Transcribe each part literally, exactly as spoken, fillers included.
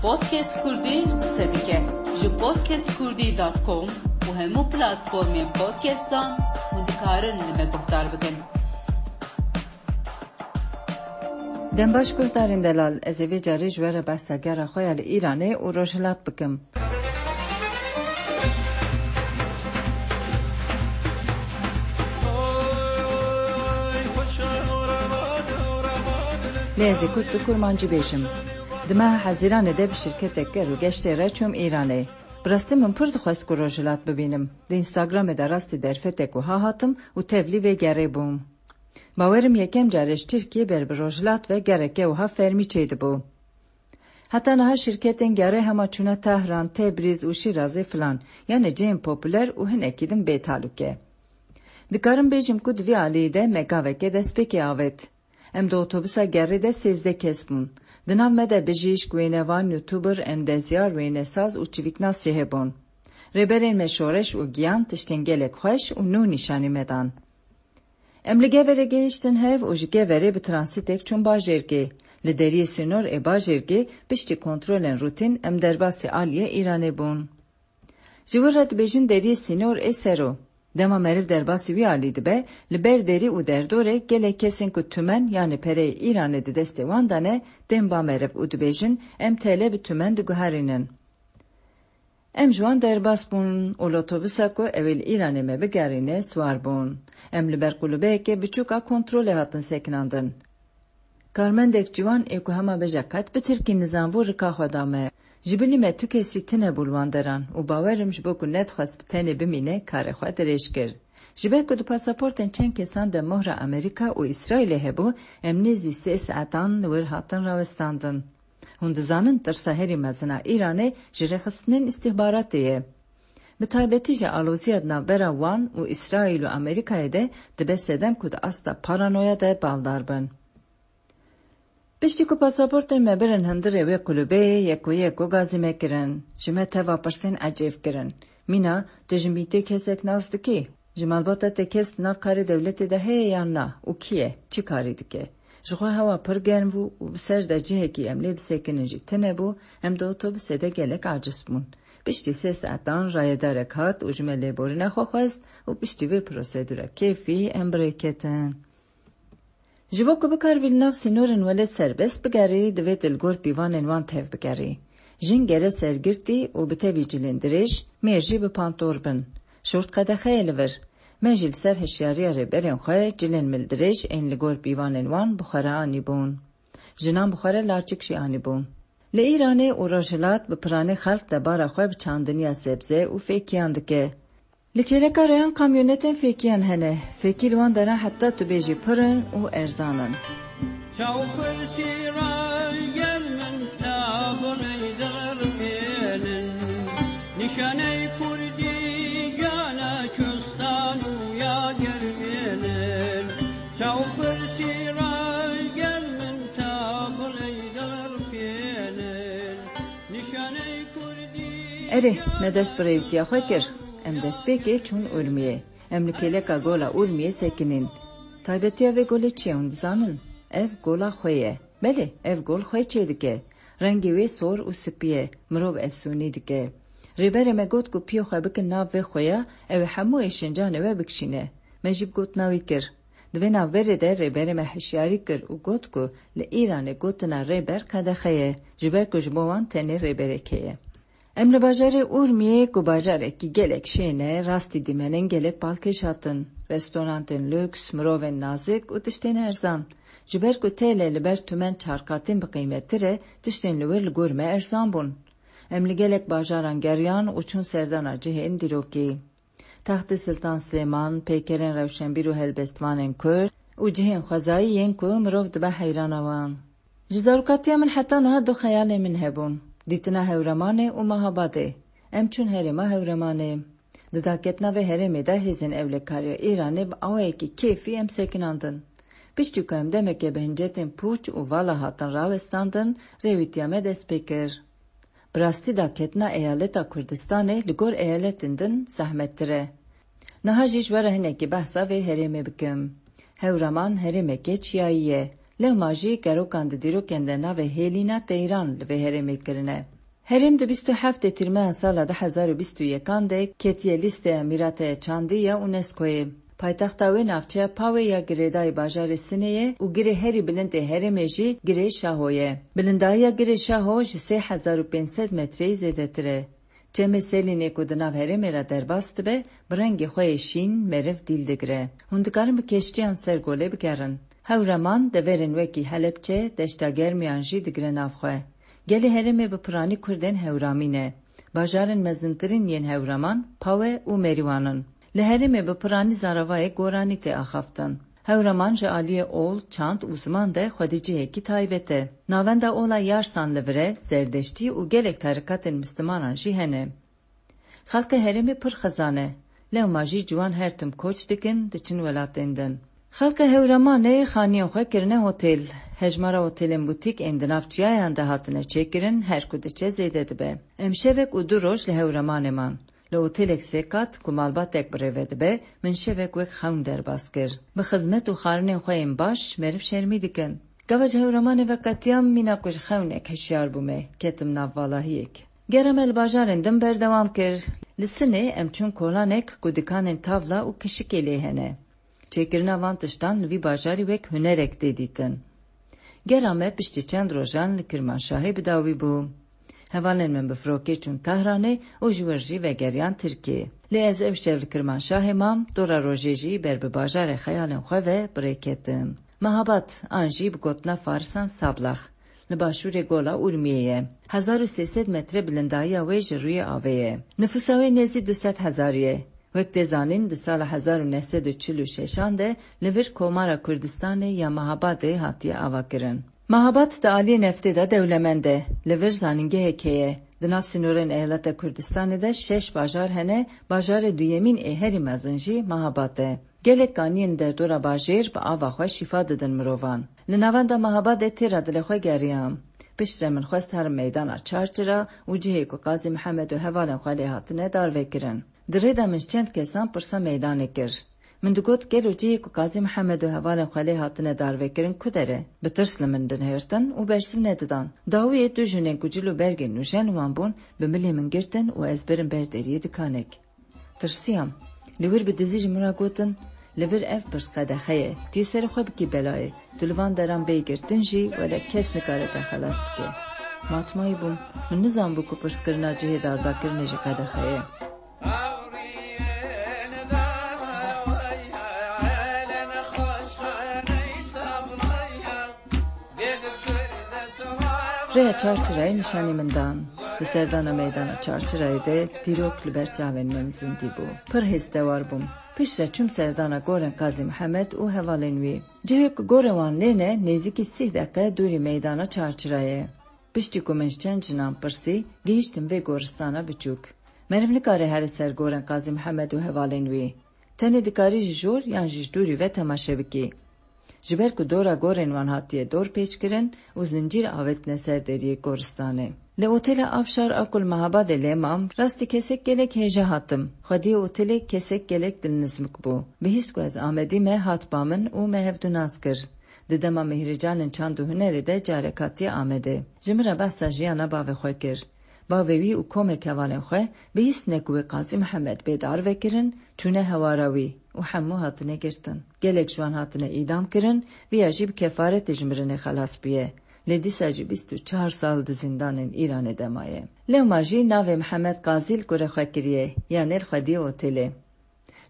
Podcast Kurdî qise dike. Ji podcast kurdî dot com û hemû platformên podcastan hûn dikarin li me guhdar bikin. Dem baş guhdarên delal, ez ê vê carê ji we re behsa gera xwe ya li Îranê û Rojhilat bikim. Lê ez ê kurt û kurmancî bêjim. Di meha Hezîranê de bi şirketek ger û geştê re çûm Îranê. Bi rastî min pir dixwest ku Rojhilat bibînim. Di Instagramê de rastî derfetek wiha hatim û tevlî vê gerê bûm. Bawerim yekem carê ji Tirkiyê ber bi Rojhilat ve gereke wiha fermî çêdibû. Heta niha şirketên gerê hema çûne Tehran, Tebrîz û Şîrazê filan, yanê cihên populer û hinekî din bê talûke. Dikarim bêjim ku di vî alî de me gaveke destpêkê avêt. Em di otobûsa gerê de sêzdeh kes bûn. Di nav me de bijîşk, wênevan, youtuber, endezyar, wênesaz û çivîknas jî hebûn. Rêberên me Şoreş û Giyan tiştên gelek xweş û nû nîşanî me dan. Em li Geverê gehiştin hev û ji Geverê bi transîtek çûn bajêrgê. Li deriyê sînor ê bajêrgê piştî kontrolên rûtîn em derbasî aliyê Îranê bûn. Ji wir re dibêjin deriyê sînor ê sero. Dema meriv derbasî wî alî dibe, li ber derî û derdorê gelek kesên ku tûmen yanê pereyê Îranê di destê wan de ne, tên ba meriv û dibêjin, em T L bi tûmen diguherînin. Em ji wan derbas bûn û li otobûsa ku ew ê li Îranê me bigerîne siwar bûn. Em li ber qulubeyeke biçûk a kontrolê hatin sekinandin. Karmendek ciwan ê ku hema bêje qet bi tirkî nizanbû rika xwe da me. Ji bilî me tu kes jî tune bû li wan deran û bawer im ji bo ku nedixwest bi tenê bimîne karê xwe dirêj kir. Ji ber ku di pasaportên çend kesan de mohra Amerîka û Îsraîlê hebû, em nêzî sê saetan li wir hatin rawestandin. Hûn dizanin tirsa herî mezin a Îranê ji rêxistinên îstîxbaratê ye. Bi taybetî jî aloziya di navbera wan û Îsraîl û Amerîkayê de dibe sedem ku di asta paranoya de baldar bin. Piştî ku pasaportên me birin hundirê wê qulubeyê, yeko yeko gazî me kirin. Ji me teva pirsên ecêb kirin. Mîna, tu ji mîtê kesek nas dikî? Ji malbata te kes di nav karê dewletê de heye yan na? Û kî ye? Çi karî dike? Ji xwe hewa pir germ bû û bi ser de cihekî em lê bisekinin jî tune bû, em di otobusê de gelek aciz bûn. Piştî sê saetan rayedarek hat û ji me lêborîna xwe xwest û piştî vê prosedûra kêfî em bi rê ketin. Ji bo ku bikaribî li nav sînorên welêt serbest bigerî, divê tu li gor pîvanên wan tev bigerî. Jin gere sergirtî û bi tevî cilên dirêj, mêr jî bi pantor bin. Şort qedexe ye li vir. Me jî li ser hişyariya rêberên xwe cilên mildirêj ên li gor pîvanên wan bi xwe re anîbûn. Jinan bi xwe re laçik jî anîbûn. Li Îranê û Rojhilat bi piranî xelk debara xwe bi çandiniya sebze û fêkiyan dike. Li kêleka reyan kamyonetên fêkiyan hene. Fêkî li wan deran heta tu bêjî pir in û erzan in. Çaw pirsî rayger min ta biley dixirfênin. Nîşaney kurdî gana çustan û ya germênin. Çaw pirsî rayger min ta biley dixirfênin. Nîşaney kurdî. Erê, me dest bi rêwîtiya xwe kir. Em destpêkê çûn Urmiyê. Em li kêleka gola Urmiyê sekinîn. Taybetiya vê golê çi ye hûn dizanin? Ev gola xwe ye. Belê, ev gol xwe çêdike. Rengê wê sor û spî ye. Mirov efsûnî dike. Rêberê me got ku piyê xwe bikin nav vê xweya, ew ê hemû êşencanê we bikişîne. Me jî bi gotina wî kir. Di vê navberê de rêberê me hişyarî kir û got ku li Îranê gotina rêber qedexe ye, ji ber ku ji bo wan tenê rêberek heye. Em li bajarê Urmiyê ku bajarekî gelek şên e, rastî dîmenên gelek balkêş hatin. Restorantên lûks, mirovên nazik û tiştên erzan. Ji ber ku T L li ber tûmen çar qatîn bi qîmettir e, tiştên li wir li gor me erzan bûn. Em li gelek bajaran geriyan û çûn serdana cihên dîrokî. Textê Siltan Silêman, peykerên rewşenbîr û helbestvanên Kurd û cihên xwezayî yên ku mirov dibe heyrana wan. Ji zarokatiya min heta niha du xeyalên min hebûn, dîtina Hewremanê û Mehabadê. Em çûn herêma Hewremanê. Di daketina vê herêmê de hêzên ewlekariya Îranê bi awayekî kêfî em sekinandin. Piştî ku em demeke bi hincetên pûç û vala hatin rawestandin, rêwîtiya me dest pê kir. Bi rastî daketina eyaleta Kurdistanê li gor eyaletên din zehmettir e. Niha jî ji we re hinekî behsa vê herêmê bikim. Hewraman herêmeke çiyayî ye. Lewma jî kerokan di dîrokên de navê Hêlîna Teyran li vê herêmê kirine. Herêm di bîst û heftê Tîrmeha sala du hezar û bîst û yekan de ketiye lîsteya mîrata çandî ya UNESCOyê. Paytexta wê navçeya Pawe ya girêdayî bajarê Sinê ye û girê herî bilind ê herêmê jî Girê Şaho ye. Bilindahiya Girê Şaho ji sê hezar û pênc sed metreyî zêdetir e. Çemê Selînê ku di nav herêmê re derbas dibe, bi rengê xwe yê şîn meriv dîl digire. Hûn dikarin bi keştiyan ser golê bigerin. Hewraman deverên wekî Helepçe, Deşta Germiyan jî digire nav xwe. Gelê herêmê bi piranî kurdên Hewramî ne. Bajarên mezintirîn yên Hewraman Pawe û Merîwan in. Li herêmê bi piranî zaravayê goranî tê axaftin. Hewraman ji aliyê ol, çand û ziman de xwedî cihekî taybet e. Navenda ola Yarsan li vir e, Zerdeştî û gelek tarikatên Mislimanan jî hene. Xelkê herêmê pir xizan e. Lewma jî ciwan her tim koç dikin, diçin welatên din. Xelka Hewramanê xaniyên xwe kirine hotêl. Hejmara hotêlên butîk ên di nav çiyayan de hatine çêkirin, her ku diçe zêde dibe. Em şevek û du roj li Hewramanê man. Li otêlek sê qat ku malbatek bi rê ve dibe, min şevek wek xewn derbas kir. Bi xizmet û xwarinên xwe yên baş meriv şermî dikin. Gava ji Hewramanê veqetiyam, mîna ku ji xewnek hişyar bûme, ketim nav valahiyek. Gera me li bajarên din berdewam kir. Li Sinê em çûn kolanek ku dikanên tavla û kişikê lê hene. Çêkirina van tiştan li vî bajarî wek hunerek tê dîtin. Gera me piştî çend rojan li Kirmanşahê bi dawî bû. Hevalên min bi firokê çûn Tahranê û ji wir jî vegeriyan Tirkiyê. Lê ez ew şev li Kirmanşahê mam, dora rojê jî ber bi bajarê xeyalên xwe ve bi rê ketim. Mehabat, an jî bi gotina farisan Sablax, li başûrê gola Urmiyê ye. Hezar û sê sed metre bilindahiya wê ji rûyê avê ye. Nifûsa wê nêzî du sed hezarî ye. Wek tê zanîn, di sala hezar û neh sed û çil û şeşan de li vir Komara Kurdistanê ya Mehabadê hatiye avakirin. Mehabad di aliyê neftê de dewlemend e. Li vir zanîngehek heye. Di nav sînorên eyaleta Kurdistanê de şeş bajar hene, bajarê duyemîn ê herî mezin jî Mehabad e. Gelek kaniyên derdora bajêr bi ava xwe şîfa didin mirovan. Li navenda Mehabadê têra dilê xwe geriyam. Piştre min xwest herim meydana Çarçira û cihê ku Qazî Mihemed û hevalên xwe lê hatine darvekirin. Di rê de min ji çend kesan pirsa meydanê kir. Min digot, gelo cihê ku Qazî Mihemed û hevalên xwe lê hatine darvekirin ku der e? Bi tirs li min dinihêrtin û bersiv nedidan. Dawiyê du jinên ku cil û bergên nûjen wan bûn, bi milê min girtin û ez birim ber deriyê dikanek. Tirsiyam. Li wir bi dizî ji min re gotin, li vir ev pirs qedexe ye. Tu yê serê xwe bikî belayê. Tu li van deran bêyî girtin jî, wele kes nikare te xelas bike. Matmayî bûm. Min nizanbû ku pirskirina cihê dardakirinê jî qedexe ye. Rêya Çarçirayê nîşanî min dan. Di serdana meydana Çarçirayê de dîrok li ber çavên min zindî bû. Pir hêzdewar bûm. Piştre çûm serdana gorên Qazî Mihemed û hevalên wî. Cihê ku gorên wan lê ne, nêzîkî sîh deqe dûrî meydana Çarçirayê ye. Piştî ku min ji çend jinan pirsî, gihîştim vê goristana biçûk. Meriv nikare here ser gorên Qazî Mihemed û hevalên wî. Tenê dikarî ji jor yan jî ji dûrî ve temaşe bikî. Ji ber ku dora gorên wan hatiye dorpêçkirin û zincîr avêtine ser deriyê goristanê. Li otela Avşar Akul Mehabadê lê mam, rastî kesek gelek hêja hatim. Xwediyê otelê kesek gelek dilnizmik bû. Bihîst ku ez Amedî me, hat ba min û me hevdu nas kir. Di dema Mîhrîcanên Çand û Hunerê de carek hatiye Amedê. Ji min re behsa jiyana bavê xwe kir. Bavê wî û komek hevalên xwe bihîstine ku wê Qazî Mihemed bê darvekirin, çûne hewara wî û hemû hatine girtin. Gelek ji wan hatine îdam kirin, viya jî bi kefaretê ji mirinê xelas bûye. Lê dîsa jî bîst û çar sal di zîndanên Îranê de maye. Lewma jî navê Mihemed Qazî li kurê xwe kiriye, yanê li xwediyê otelê.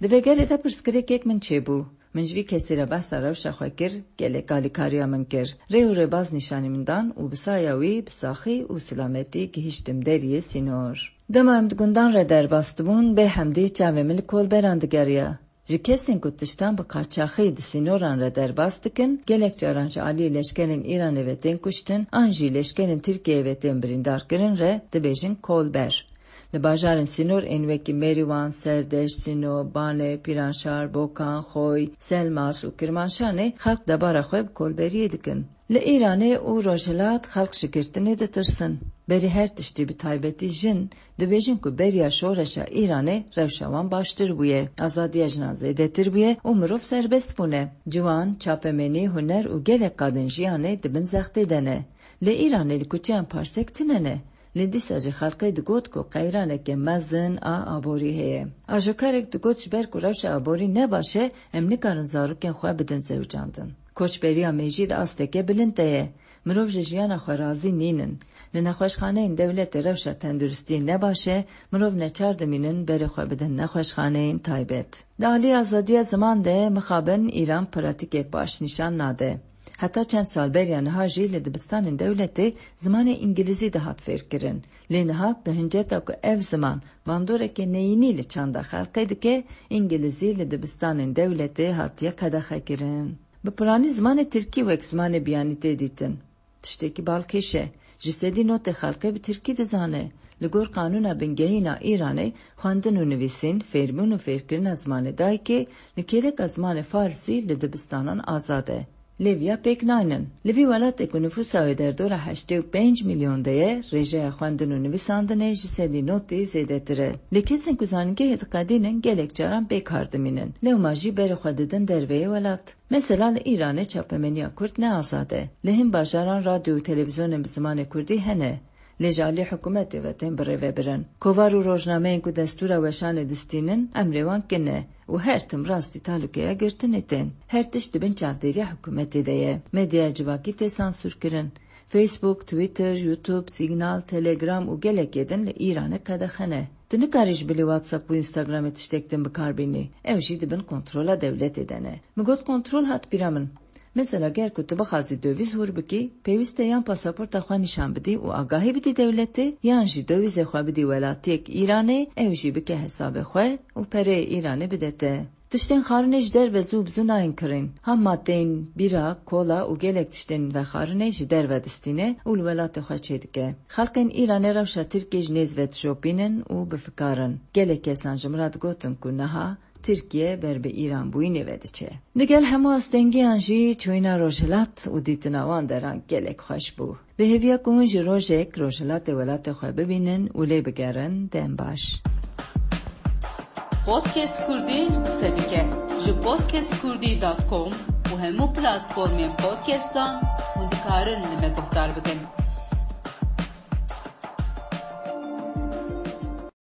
Di vê gelê de pirsgirêkek min çêbû. Min ji vî kesî re behsa rewşa xwe kir, gelek alîkariya min kir. Rê û rêbaz nîşanî min dan û bi saya wî bi saxî û silametî gihîştim deriyê sînor. Dema em di gundan re derbas dibûn, bê hemdî çavê min li kolberan digeriya. Ji kesên ku tiştan bi qaçaxî di sînoran re derbas dikin, gelek caran ji aliyê leşkerên Îranê ve tên kuştin, an jî leşkerên Tirkiyeyê ve tên birîndarkirin re dibêjin kolber. Li bajarên sînor ên wekî Mêrîwan, Serdeşt, Sîno, Bane, Pîranşar, Bokan, Xoy, Selmas û Kirmanşanê xelk debara xwe bi kolberiyê dikin. Li Îranê û Rojhilat xelk ji girtinê ditirsin. Berî her tiştî, bi taybetî jin, dibêjin ku beriya şoreşa Îranê rewşa wan baştir bûye, azadiya jinan zêdetir bûye û mirov serbest bûne. Ciwan, çapemenî, huner û gelek qadên jiyanê di bin zextê de ne. Li Îranê li kuçeyan parsek tune ne. Lê dîsa jî xelkê digot ku qeyraneke mezin a aborî heye. Ajokarek digot, ji ber ku rewşa aborî ne baş e, em nikarin zarokên xwe bidin zewicandin. Koçberiya mêjî di asteke bilind de ye. Mirov ji jiyana xwe razî nînin. Li nexweşxaneyên dewletê rewşa tenduristiyê ne baş e, mirov neçar dimînin berê xwe bidin nexweşxaneyên taybet. Di alî azadiya ziman de mixabin Îran pratîkek baş nîşan nade. Heta çend sal beriya niha jî li dibistanên dewletê zimanê îngilîzî dihat fêrkirin. Lê niha bi hinceta ku ev ziman bandoreke neyînî li çanda xelkê dike, îngilîzî li dibistanên dewletê hatiye qedexekirin. Bi piranî zimanê tirkî wek zimanê biyanî tê dîtin. Tiştekî balkêş e. Ji sedî notê xelkê bi tirkî dizane. Li gor qanûna bingehîn a Îranê, xwendin û nivîsîn, fêrbûn û fêrkirina zimanê dayikê li kêleka zimanê farisî li dibistanan azad e. Lê viya pêk naynin. Li vî welatê ku nifûsa wê derdora heştê û pênc milyon de ye, rêjeya xwendin û nivîsandinê ji sedî notî zêdetir e. Lê kesên ku zanîngehê diqedînin gelek caran bê kar dimînin. Lewma jî berê xwe didin derveyê welat. Mesela li Îranê çapemeniya kurd ne azad e. Li hin bajaran radyo û televîzyonên bi zimanê kurdî hene. Lê ji alî hikûmetê ve tên birêvebirin. Kovar û rojnameyên ku destûra weşanê distînin, emrê wan kin e û her tim rastî talûkeya girtinê tên. Her tişt di bin çavdêriya hikûmetê de ye. Medyaya civakî tê sansûrkirin. Facebook, Twitter, YouTube, Signal, Telegram û gelekê din li Îranê qedexe ne. Tu nikarî ji bilî WhatsApp û Instagramê tiştek din bi kar bînî. Ew jî di bin kontrola dewletê de ne. Min got kontrol hat bîra min. Mesela ger ku tu bixwazî dowîz hûr bikî, pêwîst e yan pasaporta xwe nîşan bidî û agahî bidî dewletê, yan jî dowîzê xwe bidî welatiyek Îranê, ew jî bike hesabê xwe û pereyê Îranê bide te. Tiştên xwarinê ji derve zû bi zû nayên kirîn. Ham madeyên bîra, kola û gelek tiştên vexwarinê ji derve distîne û li welatê xwe çêdike. Xelkên Îranê rewşa Tirkiyê ji nêz ve dişopînin û bi fikar in. Gelek kesan ji min re digotin ku niha Tirkiye ber bi Îran bûyînê ve diçe. Digel hemû astengiyan jî çûyîna Rojhilat û dîtina wan deran gelek xweş bû. Bi hêviya ku hûn jî rojek Rojhilatê welatê xwe bibînin û lê bigerin, dem baş. Podcast Kurdî qise dike. Ji podcast kurdî dot com û hemû platformên podcastan hûn dikarin li me guhdar bikin.